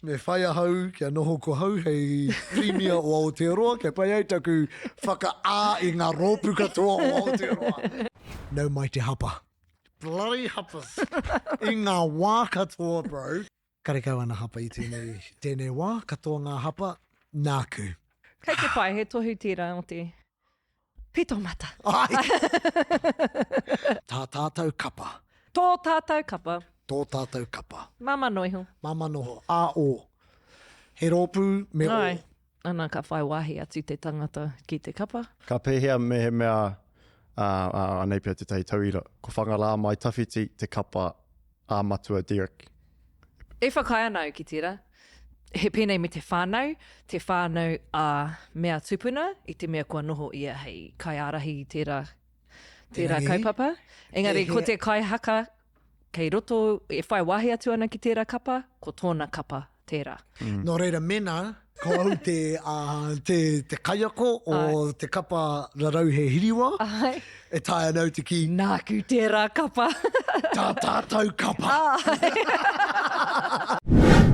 Me whai ahau kia noho ko hau hei Pirimia o Aotearoa kia pai ai taku whaka-ā i ngā rōpū katoa o Aotearoa. Nau mai te hapa. Bloody hapas. I ngā wā katoa, bro. Karekau ana hapa i tēnei, tēnei wā, katoa ngā hapa, nāku. Kei te pai, he tohu tērā o te pito mata. Ai! Tā tātou kapa. Tō tātou kapa. Tō tātou kapa. Māmā noa iho. Māmā noho. A, o. He rōpū me o. Ai. Ana ka whai wāhi atu te tangata ki te kapa. Ka pēhea mehemea, ā, ā, anei pea tētahi tauira, ko Whangarā Mai Tawhiti te kapa ā Matua Derek. E whakaae ana au ki tērā. He pēnei me te whānau, te whānau a mea tupuna, i te mea kua noho ia hei kaiārahi i tērā, tērā Engari, kaupapa. Engari he, ko he... te kaihaka kei roto e whai wāhi atu ana ki tērā kapa, ko tōna kapa tērā. Mm. Nō reira, mēnā ko au te, uh, te, te kaiako o Ai. te kapa Rarauhe Hiriwa, Ai. e taea ana au te kī. Nāku tērā kapa. Tā tātou kapa. Ai.